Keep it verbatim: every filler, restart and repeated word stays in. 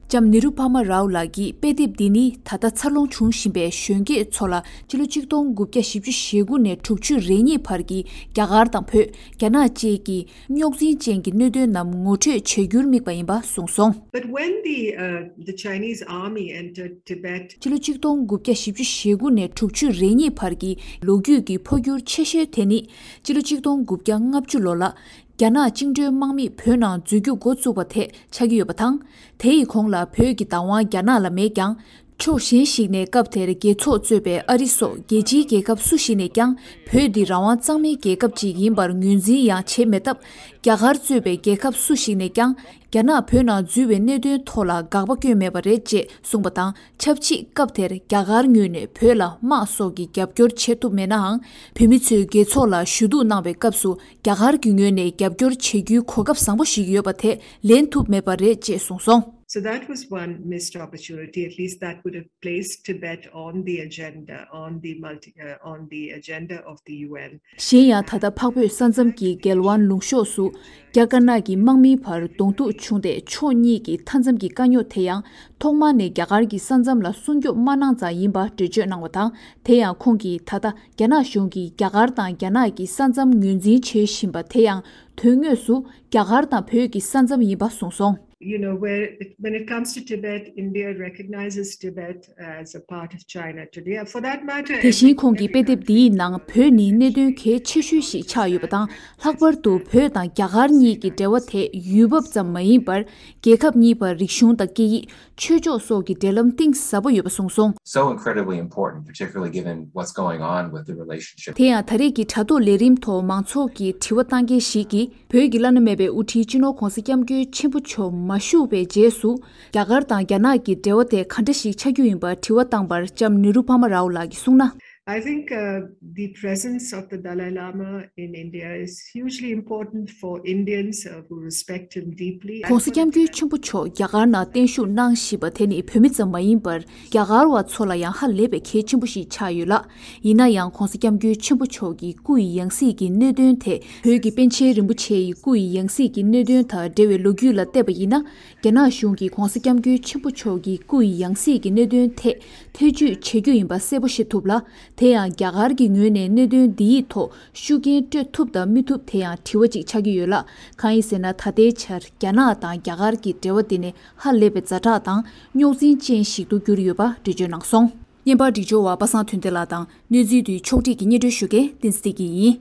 ལྕམ་ནི་རུ་པ་མ་རའོ་ལགས་ཀྱིས་དཔེ་དེབ་འདི་ནི་ད་ལྟ་འཚར་ལོངས་བྱུང་བཞིན་པའི་གཞོན་སྐྱེས་ཚོ་ལ་སྤྱི་ལོ་གཅིག་སྟོང་དགུ་བརྒྱ་བཞི་བཅུ་ཞེ་དགུ་ནས་དྲུག་ཅུ་རེ་གཉིས་བར་གྱི་རྒྱ་གར་དང་བོད། རྒྱ་ནག་བཅས་ཀྱི་རྙོག་འཛིང་ཅན་གྱི་གནད་དོན་རྣམས་ངོ་སྤྲོད་བྱེད་རྒྱུར་དམིགས་པ་ཡིན་པ་གསུངས་སོང་། But when the, uh, the Chinese army entered Tibet, སྤྱི་ལོ་གཅིག་སྟོང་དགུ་བརྒྱ་བཞི་བཅུ་ཞེ་དགུ་ནས་དྲུག་ཅུ་རེ་གཉིས་བར་གྱི་ལོ་རྒྱུས་ཀྱི་འཕོ་འགྱུར་ཆེ་ཤོས་དེ་ནི་སྤྱི་ལོ་གཅིག་སྟོང་དགུ་བརྒྱ་ལྔ་བཅུ་ལོ་ལ། རྒྱ་ནག་བཅིངས་འགྲོལ་དམག་མིས་བོད་ནང་འཛུལ་རྒྱུ་འགོ་བཙུགས་པ་དེ་ཆགས་ཀྱི་ཡོད་པ་དང་། དེ་ཡི་གོང་ལ་བོད་ཀྱི་བདག་དབང་རྒྱ་ནག་ལ་མེད་ཀྱང་། ཕྱོགས་གཞན་ཞིག་ནས་སྐབས་དེར་རྒྱལ་ཚོགས་གཙོས་པའི་ཨ་རི་སོགས་རྒྱལ་སྤྱིའི་རྒྱལ་ཁབ་སུ་ཞིག་ནས་ཀྱང་བོད་འདི་རང་དབང་གཙང་མའི་རྒྱལ་ཁབ་ཅིག་ཡིན་པར་ངོས་འཛིན་ཡང་བྱེད་མེད་སྟབས། རྒྱ་གར་གཙོས་པའི་རྒྱལ་ཁབ་སུ་ཞིག་ནས་ཀྱང་རྒྱ་ནག་བོད་ནང་འཛུལ་བའི་གནད་དོན་ཐོག་ལ་དགག་པ་བསྐྱོན་མེད་པ་རེད་ཅེས་གསུངས་པ་དང་། ཆབས་ཅིག་སྐབས་དེར་རྒྱ་གར་ངོས་ནས་བོད་ལ་དམག་སོགས་ཀྱི་རྒྱབ་སྐྱོར་བྱེད་ཐུབ་མེད་ནའང་། བོད་མི་ཚོས་རྒྱལ་ཚོགས་ལ་ཞུ་གཏུག་གནང་བའི་སྐབས་སུ་རྒྱ་གར་གྱི་ངོས་ནས་རྒྱབ་སྐྱོར་བྱེད་རྒྱུའི་གོ་སྐབས་བཟང་པོ་ཞིག་ཡོད་པ་དེ་ལེན་ཐུབ་མེད་པ་རེད་ཅེས་གསུངས་སོང་། So that was one missed opportunity. At least that would have placed Tibet on the agenda, on the multi, uh, on the agenda of the U N. གཞན་ཡང་ད་ལྟ་འཕགས་བོད་ས་མཚམས་ཀྱི་གེལ་ཝན་ལུང་གཤོག་སུ་རྒྱ་དཀར་ནག་གི་དམག་མིའི་བར་གདོང་ཐུག་བྱུང་སྟེ་ཕྱོགས་གཉིས་ཀྱི་མཐའ་མཚམས་ཀྱི་དཀའ་རྙོག་དེ་ཡང་ཐོག་མར་ནས་རྒྱ་གར་གྱི་ས་མཚམས་ལ་སྲུང་སྐྱོབ་མ་གནང་ཙང་ཡིན་པ་འགྲེལ་བརྗོད་གནང་བ་དང་། དེ་ཡང་ཁོང་གིས་ད་ལྟ་རྒྱ་ནག་གཞུང་གིས་རྒྱ་གར་དང་རྒྱ་ནག་གི་ས་མཚམས་ངོས་འཛིན་བྱེད་བཞིན་པ་དེ་ཡང་དོན་དངོས་སུ་རྒྱ་གར་དང་བོད་ཀྱི་ས་མཚམས་ཡིན་པ་གསུངས་སོང་། You know, where it, when it comes to Tibet, India recognizes Tibet as a part of China today. For that matter, དེ་བཞིན་ཁོང་གིས་དཔེ་དེབ་འདིའི་ནང་བོད་ནི་གནད་དོན་གལ་ཆེ་ཤོས་ཤིག་ཆགས་ཡོད་པ་དང་། ལྷག་པར་དུ་བོད་དང་རྒྱ་གར་གཉིས་ཀྱི་འབྲེལ་བ་དེ་ཡུལ་བབ་ཙམ་མ་ཡིན་པར། རྒྱལ་ཁབ་གཉིས་བར་རིག་གཞུང་དང་སྐད་ཡིག་ཆོས་ཕྱོགས་སོགས་ཀྱི་འབྲེལ་ལམ་གཏིང་ཟབ་པོ་ཡོད་པ་གསུངས་སོང་། So incredibly important, particularly given what's going on with the relationship. དེ་ཡང་ད་རེས་ཀྱི་དྲ་ཐོག་ལས་རིམ་ཐོག་མང་ཚོགས་ཀྱིས་དྲི་བ་བཏང་མཁན་ཞིག་གིས། བོད་ཀྱི་བླ་ན་མེད་པའི་དབུ་ཁྲིད་སྤྱི་ནོར་༧གོང་ས་༧སྐྱབས་མགོན་ཆེན་པོ་མཆོག་མ་བཞུགས་པའི་རྗེས་སུ། རྒྱ་གར་དང་རྒྱ་ནག་གི་འབྲེལ་བ་དེ་ག་འདྲ་ཞིག་ཆགས་རྒྱུ་ཡིན་པར་དྲི་བ་བཏང་པར་ལྕམ་ནི་རུ་པ་མ་རའོ་ལགས་ཀྱིས་གསུངས་ན། I think, uh, the presence of the Dalai Lama in India is hugely important for Indians, uh, who respect him deeply. ༧གོང་ས་༧སྐྱབས་མགོན་ཆེན་པོ་མཆོག་རྒྱ་གར་ནང་བརྟན་བཞུགས་གནང་བཞིན་པ་དེ་ནི་བོད་མི་ཙམ་མ་ཡིན་པར། རྒྱ་གར་བ་ཚོ་ལ་ཡང་ཧ་ལས་པའི་གལ་ཆེན་པོ་ཞིག་ཆགས་ཡོད་ལ། ཡིན་ན་ཡང་༧གོང་ས་༧སྐྱབས་མགོན་ཆེན་པོ་མཆོག་གི་སྐུ་ཡི་ཡང་སྲིད་ཀྱི་གནད་དོན་དེ། བོད་ཀྱི་པཎ་ཆེན་རིན་པོ་ཆེ་ཡི་སྐུ་ཡི་ཡང་སྲིད་ཀྱི་གནད་དོན་དང་འབྲེལ་བའི་ལོ་རྒྱུས་ལ་བལྟས་པ་ཡིན་ན། རྒྱ་ནག་གཞུང་གིས་༧གོང་ས་༧སྐྱབས་མགོན་ཆེན་པོ་མཆོག་གི་སྐུ་ཡི་ཡང་སྲིད་ཀྱི་གནད་དོན་ཐད་ཐེ་བྱུས་བྱེད་རྒྱུ་ཡིན་པ་གསལ་པོ་ཤེས་ཐུབ་ལ། དེ་ཡང་རྒྱ་གར་གྱི་ངོས་ནས་གནད་དོན་འདིའི་ཐོག་ཤུགས་རྐྱེན་སྤྲོད་ཐུབ་དང་མི་ཐུབ་དེ་ཡང་དྲི་བ་ཅིག་ཆགས་ཀྱི་ཡོད་ལ། གང་ཡིན་ཟེར་ན། ད་ལྟའི་ཆར་རྒྱ་ནག་དང་རྒྱ་གར་གྱི་འབྲེལ་བ་དེ་ནི་ཧ་ལས་པའི་ཛ་དྲག་དང་རྙོག་འཛིང་ཅན་ཞིག་ཏུ་གྱུར་ཡོད་པ་འགྲེལ་བརྗོད་གནང་སོང་། བརྙན་པར་སྒྲིག་སྦྱོར་བ་པ་སངས་དོན་ལྡན་ལགས་དང་། གནས་ཚུལ་དུས་ཕྱོགས་སྒྲིག་གིས་སྙན་སྒྲོན་ཞུ་མཁན་བསྟན་འཛིན་བདེ་སྐྱིད་ཡིན།